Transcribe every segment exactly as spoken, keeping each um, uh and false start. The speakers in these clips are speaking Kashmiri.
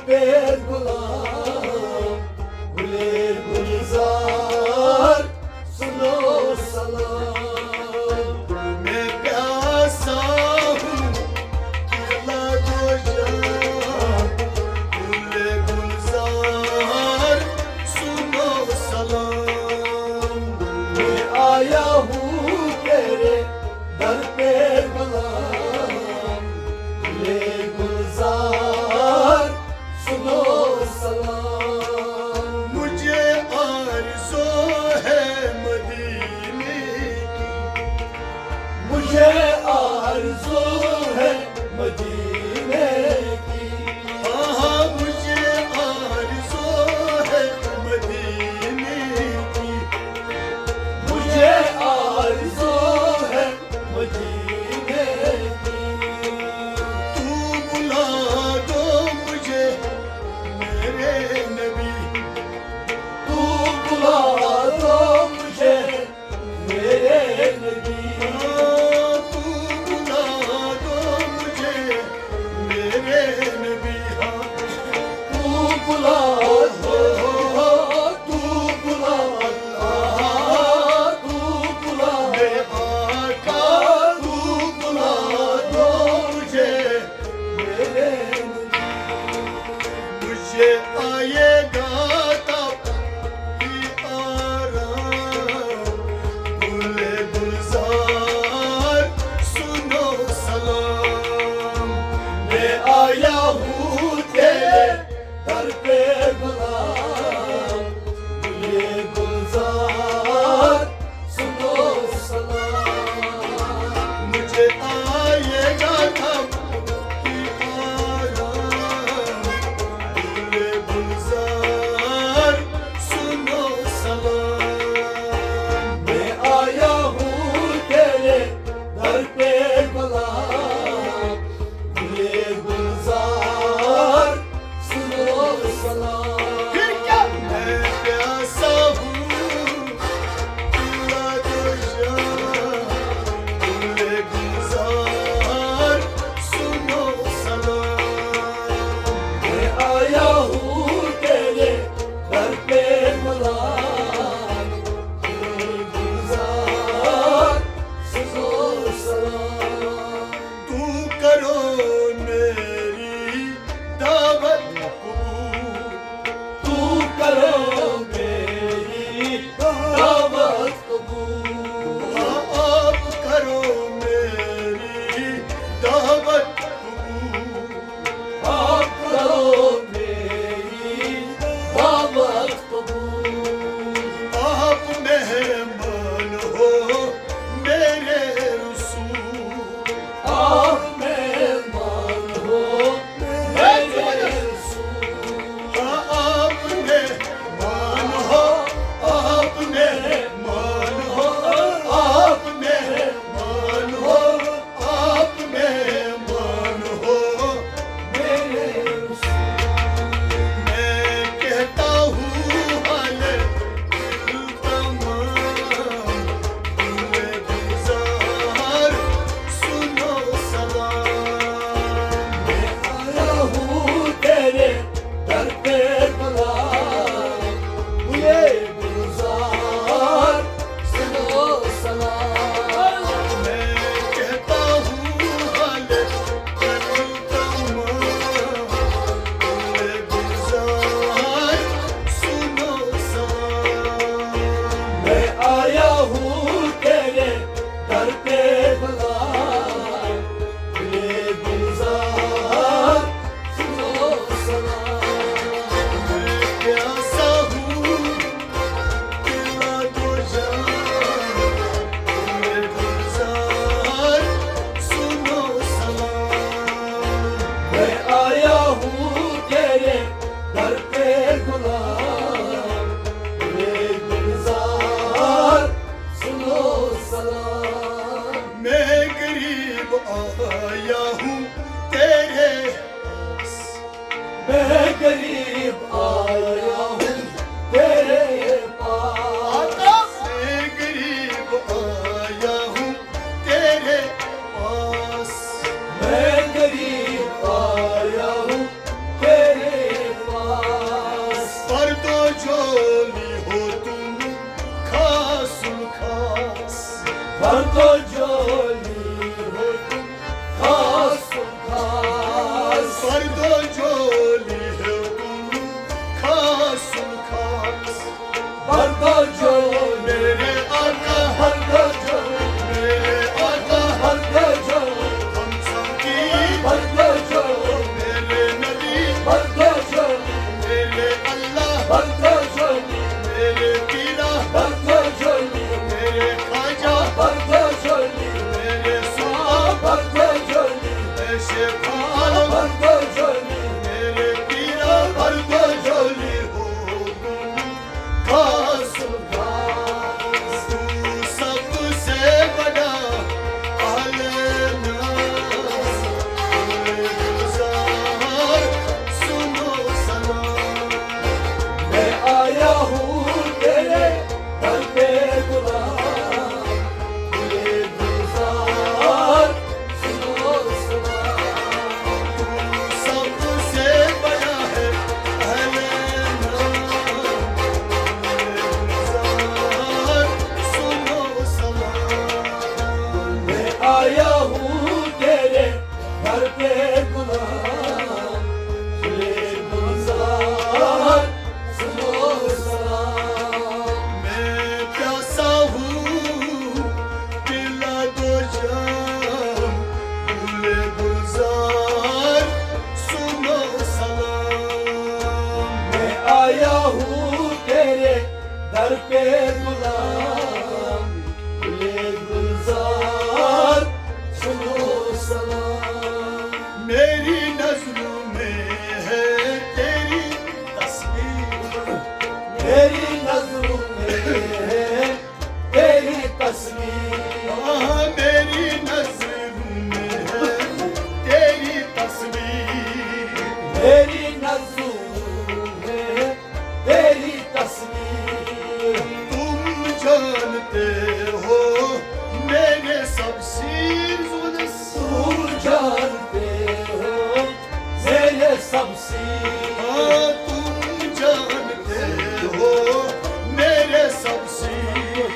پہ غلام، گلے گلزار، سنو سلام۔ میں پیاسا ہوں، قبلہ دو جہاں، گلے گلزار، سنو سلام۔ میں آیا ہوں تیرے در پہ غلام، گلے گلزار، سنو سلام۔ مجھے آرزو ہے مدینے کی، مجھے آرزو ہے مدینے کی۔ ہاں، مجھے آرزو ہے مدینے کی، مجھے آرزو ہے مدینے کی۔ تو بلا دو مجھے میرے نبی، تو بلا دو مجھے میرے نبی۔ ہاں، تو بلا دو مجھے میرے نبی، ہاں۔ تو بلا دو، تو بلا، تو بلا، میرے آقا، تو بلا دو مجھے میرے نبی۔ مجھے آئے گا تب ہی آرام، گل گلزار، سنو سلام۔ میں آیا ہوں تیرے در پہ غلام، گل گلزار، سنو سلام۔ مجھے آئے گا تب ہی آرام، گل گلزار، سنو سلام۔ میں آیا ہوں تیرے در پہ غلام، گل گلزار، سنو سلام۔ پھر کیا؟ میں پیاسا ہوں، قبلہ دو جہاں، گل گلزار، سنو سلام۔ میں آیا ہوں تیرے در پہ غلام، گل گلزار، سنو سلام۔ تو کرو میری دعوت قبول، تو کرو میری دعوت قبول۔ آپ کرو میری دعوت قبول، آپ کرو میری دعوت قبول۔ آپ مہمان ہو میرے رسول، آپ مہمان ہو میرے رسول۔ آپ مہمان ہو، آپ مہمان ہو، آپ مہمان ہو، آپ مہمان ہو میرے رسول۔ میں کہتا ہوں حال دل تمام، گل گلزار، سنو سلام۔ میں آیا ہوں تیرے در پہ غلام، گل گلزار، سنو سلام۔ میں کہتا ہوں حال دل تمام، گل گلزار، سنو سلام۔ میں آیا ہوں تیرے در پہ غلام، گل گلزار، سنو سلام۔ میں پیاسا ہوں، پلا دو جہاں، گل گلزار، سنو سلام۔ میں آیا ہوں تیرے در پہ غلام، گل گلزار، سنو سلام۔ میں غریب آیا ہوں تیرے پاس، میں غریب آیا ہوں تیرے پاس، میں غریب آیا ہوں تیرے پاس، میں غریب آیا ہوں تیرے بردو جولی ہو تم خاص خاص۔ بردو جولی ہو تم خاص خاص۔ بردو جولی میرے آقا، بردو جولی میرے آقا، بردو جولی ہم سب کی، بردو جولی میرے نبی، بردو جولی میرے اللہ، بردو جولی میرے پیرا، بردو جولی میرے خواجہ، بردو جولی میرے سلطان، بردو جولی میرے شیخ عالم، بردو جولی میرے پیرا، بردو جولی ہو تم خاص خاص۔ تو سب سے بڑا اہل ناز، گلزار، سنو سلام۔ میں آیا ہوں تیرے در پہ غلام، گلے گلزار، سنو سلام۔ تو سب سے بڑا ہے اہل ناز، گلے گلزار، سنو سلام۔ میں آیا ہوں تیرے در پہ غلام، گلے گلزار، سنو سلام۔ میں پیاسا ہوں، پلا دو جام، گلے گلزار، سنو سلام۔ میں آیا ہوں تیرے در پہ غلام، گلے گلزار، سنو سلام۔ میری نظروں میں ہے تیری تصویر، میری نظروں میں ہے تیری تصویر، آہ، میری نظروں میں ہے تیری تصویر، میری نظروں میں تیری تصویر۔ تم جانتے ہو میرے سب سیر، تم جانتے ہو میرے سب سیر۔ ہاں، تم جانتے ہو میرے سب سیر۔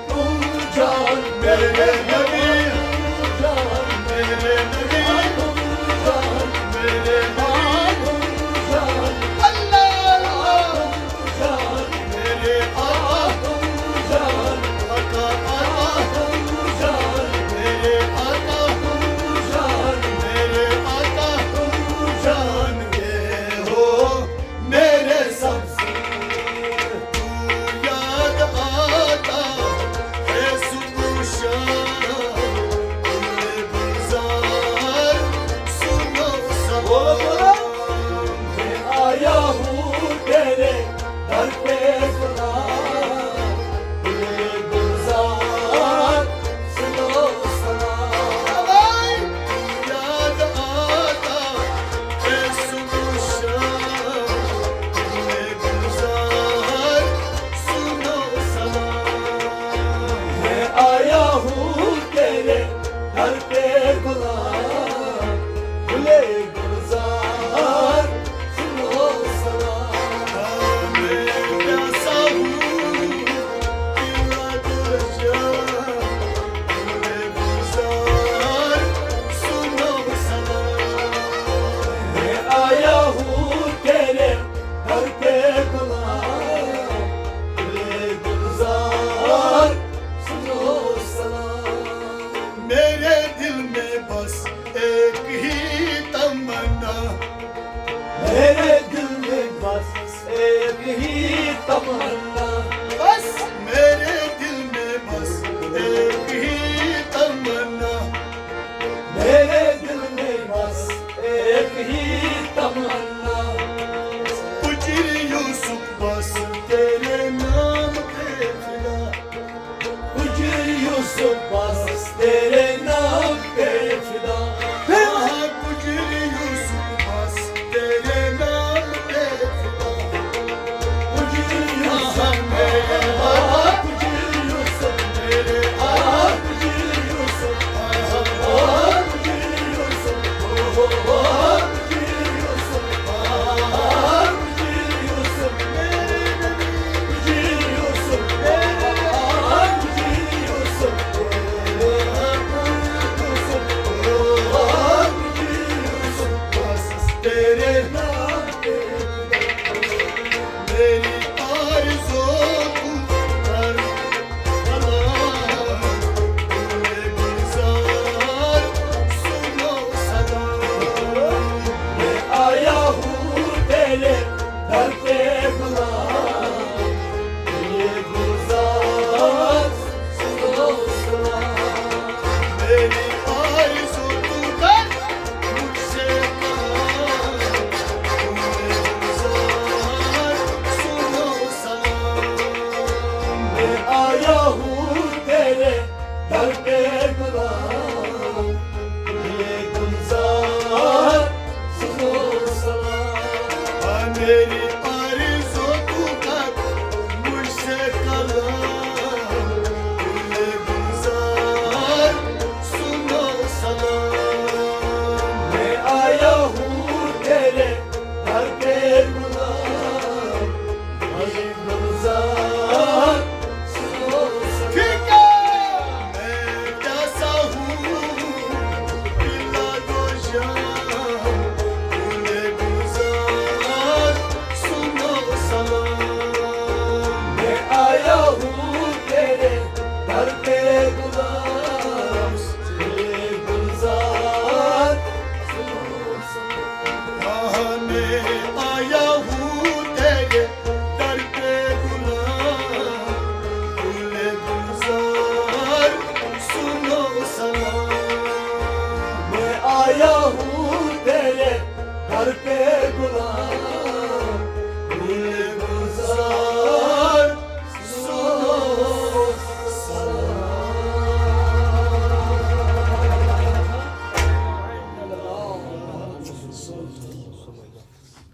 تم جان میرے نبی، تم جان میرے نبی، تم جان میرے نبی۔ تم جان اللہ، اللہ، تم جان میرے آقا، تم جان آقا، آقا، تم جان میرے آقا، تم جان میرے آقا، تم جان کے ہو میرے سب سیر۔ تو یاد آتا ہے صبح و شام، گلے گلزار، سنو سلام۔ میں آیا ہوں تیرے در پہ غلام، گلے گلزار، سنو سلام۔ یاد آتا ہے صبح و شام، گلے گلزار، سنو سلام۔ میں آیا ہوں تیرے در پہ غلام، گلے گلزار، سنو سلام۔ میں پیاسا ہوں، پلا دو جام، گلے گلزار، سنو سلام۔ میں آیا ہوں تیرے در پہ غلام، گلے گلزار، سنو سلام۔ میرے دل میں بس ایک ہی تمنا، میرے دل میں بس ایک ہی تمنا، بس میرے دل میں بس ایک ہی تمنا، میرے دل میں بس ایک ہی تمنا۔ اجر یوسف بس تیرے نام پہ فدا، اجر یوسف بس تیرے نام پہ فدا۔ ہاں، اجر یوسف بس تیرے نام پہ فدا۔ اجر یوسف میری